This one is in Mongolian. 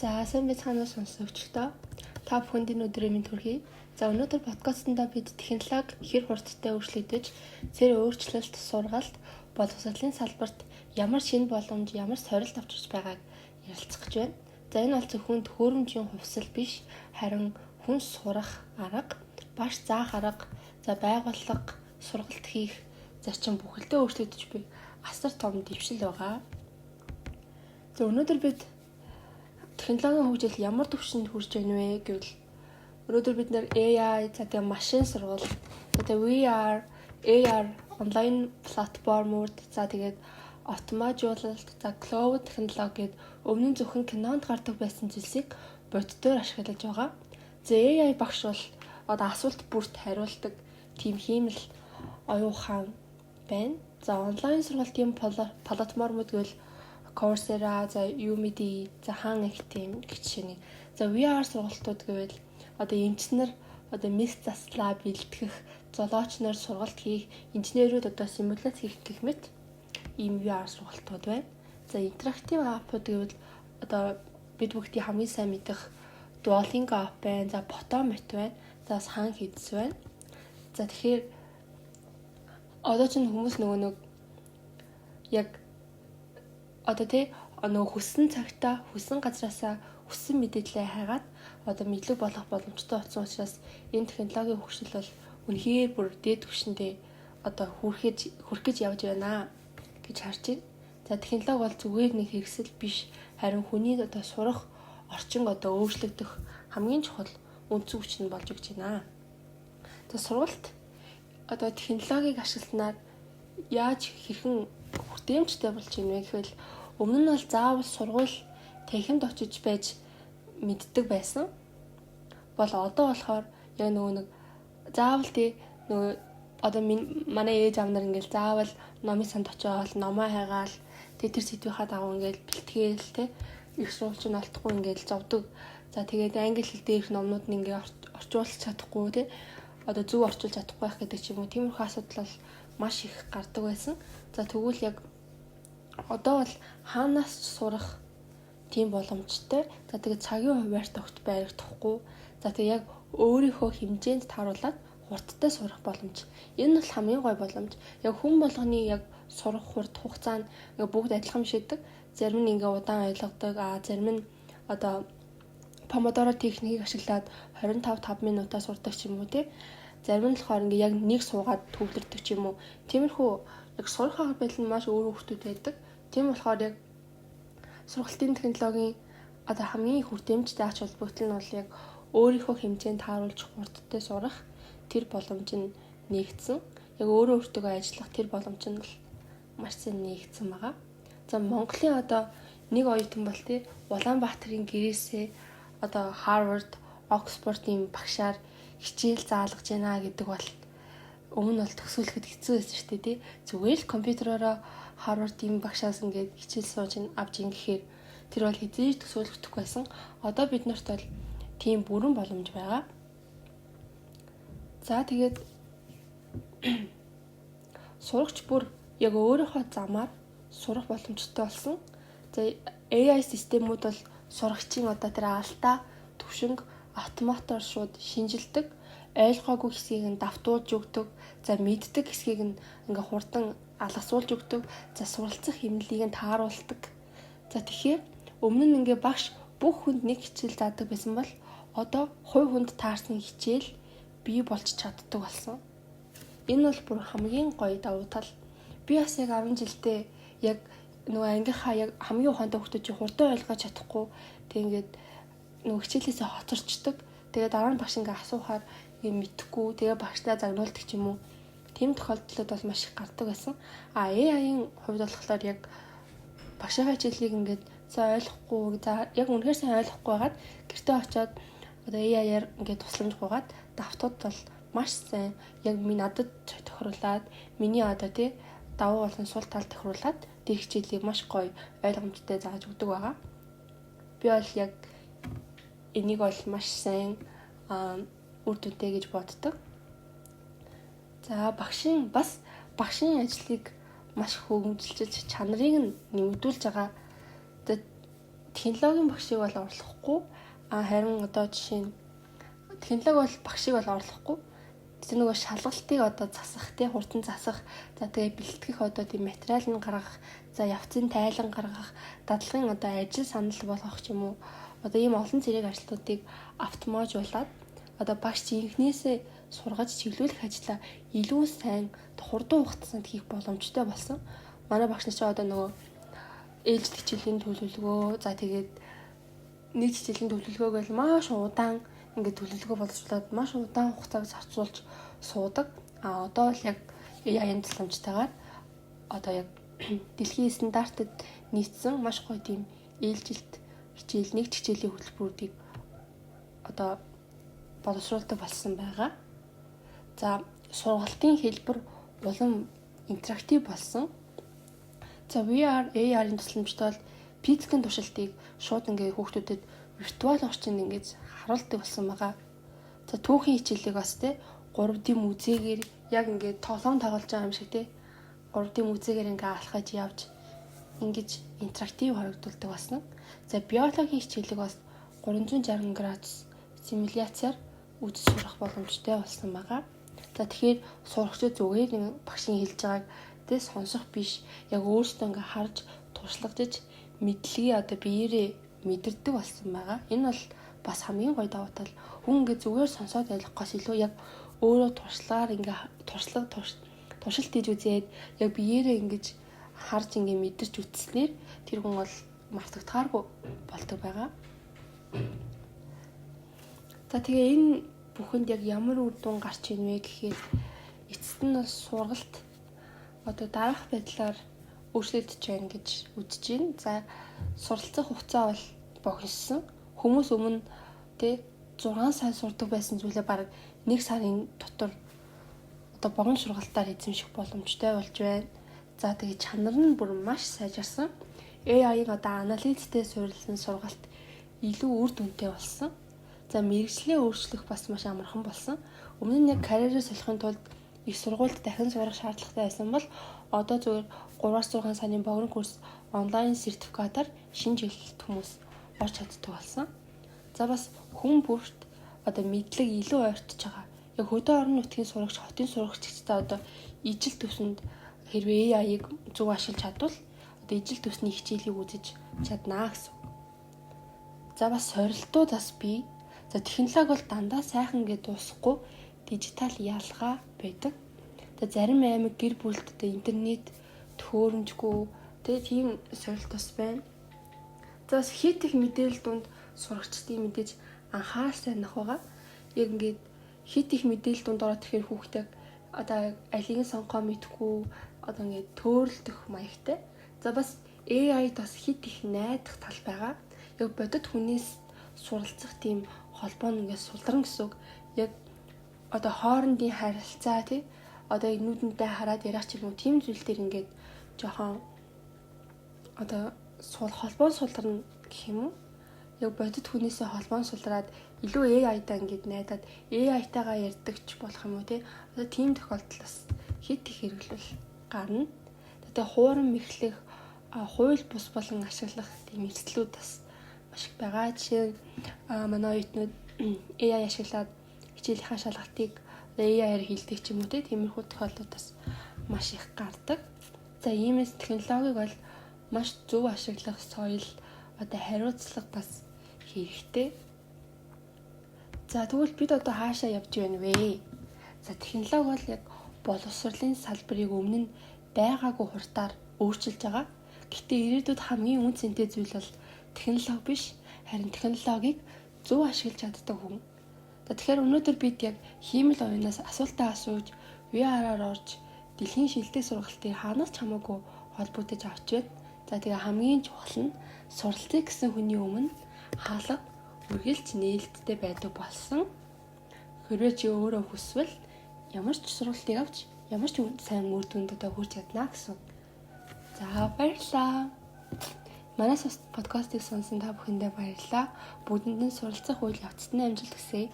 За, сайн байцгаана уу, сонсогчдоо. Та бүхэнд энэ өдрийн мэнд хүргэе. За, өнөөдөр подкастнда бид технологи хэр хурдтай өөрчлөгдөж, цэр өөрчлөлт, сургалт, боловсролын салбарт ямар шинэ боломж, ямар сорилт авчирч байгааг ярилцах гэж байна. За, энэ бол зөвхөн төхөөрөмжийн хувьсал биш, харин хүн сурах арга, баш заах арга, за байгууллага, сургалт хийх зарчим бүхэлдээ өөрчлөгдөж буй асар том дэвшил байгаа. За, өнөөдөр бид технологийн хөгжил ямар түвшинд хүрч байна вэ гэвэл өнөөдөр бид нар AI, за тэгээ машин сургалт, за тэгээ VR, AR, онлайн платформуд, за тэгээд автоматжуулалт, за cloud технологи гээд өмнө нь зөвхөн кинонд гардаг байсан зүйлсийг бодитоор ашиглаж байгаа. За, AI багш бол одоо асуулт бүрт хариулдаг тийм хиймэл оюун ухаан байна. За, онлайн сургалтын платформуд гэвэл Coursera, за Udemy, за Khan Academy гэх жишээний. За, VR сургалтууд гэвэл одоо эмч нар одоо мэс заслаа бэлтгэх, золооч нар сургалт хийх, инженерүүд одоо симуляц хийх гэх мэт ийм VR сургалтууд байна. За, интерактив app ууд гэвэл одоо бид бүгдийн хамгийн сайн мэдэх Duolingo app байна. За, Photomath байна. За, Сан Kids байна. За, тэгэхээр одоо ч хүмүүс нөгөө нэг яг одоо тий нөгөө хүссэн цагтаа, хүссэн газраасаа хүссэн мэдээлэлээ хайгаад одоо мэдлэг болох боломжтой болсон учраас энэ технологийн хөгжил бол үнэхээр бүр дээд түвшиндээ одоо хүрэх гэж явж байна гэж харж байна. За, технологи бол зүгээр нэг хэрэгсэл биш, харин хүний одоо сурах орчин одоо өөрчлөгдөх хамгийн чухал үндсэн хүч нь болж өгч байна. За, сургалт одоо технологиг ашигласнаар яаж хэрхэн хүртээмжтэй болж байна вэ гэвэл өмнө нь бол заавал сургууль танхимд очиж байж мэддэг байсан. Бол одоо болохоор яг нөгөө нэг заавал тий нөгөө одоо манай ээж аав нар ингээл заавал номын санд очиод номоо хайгаал, тэг тэр сэдвийнхаа дагуу ингээл бэлтгээл тий их сургууль чинь олдохгүй ингээл зовдөг. За, тэгээд англи хэл дээрх номнууд нь ингээ орчуулж чадахгүй тий одоо зөв орчуулж чадахгүй байх гэдэг ч юм уу, тиймэрхүү асуудал бол маш их гардаг байсан. За, тэгвэл яг одоо бол хаанаас ч сурах тийм боломжтой. За, тэгээд цагийн хуваарьт огт баригдахгүй. За, тэгээд яг өөрийнхөө хэмжээнд тааруулаад хурдтай сурах боломж. Энэ бол хамгийн гоё боломж. Яг хүн болгоны яг сурах хурд, хугацаа нь ингээ бүгд адилхан биш байдаг. Зарим нь ингээ удаан ойлгодог, а зарим нь одоо помодоро техникийг ашиглаад 25 5 минутаа сурдаг ч юм уу тий. Зарим нь болохоор ингээ яг нэг суугаад төвлөрдөг ч юм уу. Тиймэрхүү яг сурах арга барил нь маш өөр өөртөө байдаг. Тийм болохоор яг сургалтын технологийн одоо хамгийн их хүртээмжтэй ач холбогдол нь бол яг өөрийнхөө хэмжээнд тааруулж хурдтай сурах тэр боломж нь нээгдсэн. Яг өөрөө өөртөө ажиллах тэр боломж нь бол маш сайн нээгдсэн байгаа. За, Монголын одоо нэг оюутан бол тий Улаанбаатарын гэрээсээ одоо Харвард, Оксфордын багшаар хичээл заалгаж байна гэдэг бол өмнө бол төсөөлөхөд хэцүү байсан шүү дээ, тий. Зүгээр л компьютероороо Харвардын багшаас ингээд хичээл сууж авч ин гэхээр тэр бол хэзээ ч төсөөлөгдөхгүй байсан. Одоо бид нарт бол тийм бүрэн боломж байгаа. За, тэгээд сурагч бүр яг өөрийнхөө замаар сурах боломжтой болсон. За, AI системүүд бол сурагчийн одоо тэр алдаа төвшинг автоматар шууд шинжилдэг, ойлгоогүй хэсгийг нь давтуулж өгдөг, за мэддэг хэсгийг нь ингээ хурдан алгасуулж өгдөг, за суралцах хэмнэлийг нь тааруулдаг. За, тэгэхээр өмнө нь ингээ багш бүх хүнд нэг хичээл заадаг байсан бол одоо хувь хүнд таарсан хичээл бий болж чаддаг болсон. Энэ бол бүр хамгийн гоё давуу тал. Би бас яг 10 жилдээ яг нөгөө ангийнхаа яг хамгийн ухаантай хүмүүс чи хурдан ойлгож чадахгүй, тэг ингээд нөгөө хичээлээсээ хоцорчдөг. Тэгээ дараа нь багш ингээ асуухаар ингээ мэдэхгүй, тэгээ багшдаа загнуулдаг ч юм уу. Тийм тохиолдлууд бол маш их гардаг байсан. А AI-ийн хувьд болохоор яг багшийнхаа хичээлийг ингээд сайн ойлгохгүй, за яг үнэхээр сайн ойлгохгүй байгаад гэртээ очиод одоо AI-аар ингээд тусламж гуйгаад давтууд бол маш сайн яг ми надад тохируулаад, миний одоо тий давуу болон сул тал тохируулаад тэр хичээлийг маш гоё ойлгомжтой зааж өгдөг байгаа. Би бол яг энийг бол маш сайн үр дүнтэй гэж боддог. За, багшийн бас багшийн ажлыг маш хөгжүүлж, чанарыг нь нэмэгдүүлж байгаа. Технологийн багшийг бол орлохгүй. Харин одоо жишээ нь технологи бол багшийг бол орлохгүй. Тэр нөгөө шалгалтыг одоо засах, тий, хурдан засах, за тэгээ бэлтгэх одоо тийм материал нь гаргах, за явцын тайлан гаргах, дадлагын одоо ажил санал болгох ч юм уу. Одоо ийм олон зэрэг ажлуудыг автоматжуулаад одоо багш жинхнээсээ сургаж чиглүүлэх ажлаа илүү сайн хурдан хугацаанд хийх боломжтой болсон. Манай багш нар ч одоо нөгөө ээлжид хичээлийн төлөвлөгөө, за тэгээд нийт хичээлийн төлөвлөгөөг л маш удаан ингээд төлөвлөгөө боловсруулад маш удаан хугацааг зарцуулж суудаг. А одоо л яг AI-ын тусламжтайгаар одоо яг дэлхийн стандартад нийцсэн маш гоё тийм ээлжилт хичээл, нэг хичээлийн хөтөлбөрүүдийг одоо боловсруулдаг болсон байгаа. За, сургалтын хэлбэр улам интерактив болсон. За, VR, AR-ын тусламжтай бол физикийн туршилтыг шууд ингээд хүүхдүүдэд виртуал орчинд ингээд харуулдаг болсон байгаа. За, түүхийн хичээлийг бас те 3D музейгээр яг ингээд тоглоом тоглож байгаа юм шиг те 3D музейгээр ингээд алхаж явж ингэж интерактив харагдуулдаг болсон. За, биологийн хичээлийг бас 360 градус симуляцаар үзэж сурах боломжтой болсон байгаа. За, тэгэхээр сурагчид зүгээр багшийн хэлж байгааг тэ сонсох биш, яг өөрсдөө ингээ харж туршлагажиж мэдлэгийг одоо биеэрээ мэдэрдэг болсон байгаа. Энэ бол бас хамгийн гоё давуу тал. Хүн ингээ зүгээр сонсоод ойлгохоос илүү яг өөрөө туршлагаар ингээ туршлага туршилт хийж үзээд яг биеэрээ ингэж харж ингээ мэдэрч үзснээр тэр хүн бол мартагдахааргүй болдог байгаа. За, тэгээ энэ бүхэнд яг ямар үр дүн гарч ийн вэ гэхээр эцэст нь бол сургалт одоо дараах байдлаар өөрчлөгдөж байна гэж үзэж байна. За, суралцах хугацаа бол богиноссон. Хүмүүс өмнө тэ 6 сар сурдаг байсан зүйлээ бараг 1 сарын дотор одоо богино сургалтаар эзэмших боломжтой болж байна. За, тэгээ чанар нь бүр маш сайжирсан. AI-г одоо аналитиктэй суурилсан сургалт илүү үр дүнтэй болсон. За, мэргэжлээ өөрчлөх бас маш амархан болсон. Өмнө нь яг карьерээ солихын тулд их сургуульд дахин сурах шаардлагатай байсан бол одоо зүгээр 3-6 сарын богино курс, онлайн сертификатаар шинэ чиглэлд хүмүүс орж чаддаг болсон. За, бас хүн бүрт одоо мэдлэг илүү ойртож байгаа. Яг хөдөө орон нутгийн сурагч, хотын сурагч гэхдээ одоо ижил төвсөнд хэрвээ AI-г зөв ашиглаж чадвал одоо ижил төвсний хичээлийг үзэж чаднаа гэсэн. За, бас сорилтууд бас бий. За, технологи бол дандаа сайхан гэж дуусахгүй, дижитал ялгаа байдаг. За, зарим аймаг гэр бүлд одоо интернет төхөөрөмжгүй тэгээ тийм сорилт бас байна. За, бас хит их мэдээлэл дунд сурагчдын мэдээж анхаарал сарних байгаа. Яг ингээд хит их мэдээлэл дунд ороод ирэхээр хүүхдээ одоо алийг нь сонгохоо мэдэхгүй одоо ингээд төөрөлдөх маягтай. За, бас AI-д бас хит их найдах тал байгаа. Яг бодит хүнээс суралцах тийм холбоо нь ингээд сулран гэсэн үг. Яг одоо хоорондын харилцаа тий одоо нүдэнтэй хараад ярих ч юм уу, тийм зүйл төр ингээд жоохон одоо сул холбоо суларна гэх юм уу? Яг бодит хүнээсээ холбоон сулраад илүү AI-даа ингээд найдаад AI-тайгаа ярьдаг ч болох юм уу тий. Одоо тийм тохиолдол бас хит их хэрэглэл гарна. Тэгээ хуурам мэхлэх, хууль бус болон ашиглах тийм эрсдлүүд бас маш их байгаа. Жишээ нь манай оюутнууд AI ашиглаад хичээлийнхаа шалгалтыг AI-аар хийлдэг ч юм уу тий. Тиймэрхүү тохиолдлууд бас маш их гардаг. За, иймээс технологиг бол маш зөв ашиглах соёл, одоо хариуцлага бас хэрэгтэй. За, тэгвэл бид одоо хаашаа явж байна вэ? За, технологи бол яг боловсролын салбарыг өмнө нь байгаагүй хурдаар өөрчилж байгаа. Гэхдээ ирээдүйд хамгийн үн цэнтэй зүйл бол технологи биш, харин технологиг зөв ашиглаж чаддаг хүн. За, тэгэхээр өнөөдөр бид яг хиймэл оюунаас асуултаа асууж, VR-аар орж дэлхийн шилдэг сургалтыг хаанаас ч хамаагүй холбогдож авч байна. За, тэгээ хамгийн чухал нь суралцъя гэсэн хүний өмнө хаалга үргэлж нээлттэй байдаг болсон. Хэрвээ чи өөрөө хүсвэл ямар ч сургалтыг авч ямар ч сайн үр дүнд одоо хүрч чадна гэсэн. За, баярлалаа. Манай подкастыг сонсон та бүхэндээ баярлалаа. Бүгдэнд нь суралцах үйл явцад нь амжилт хүсье.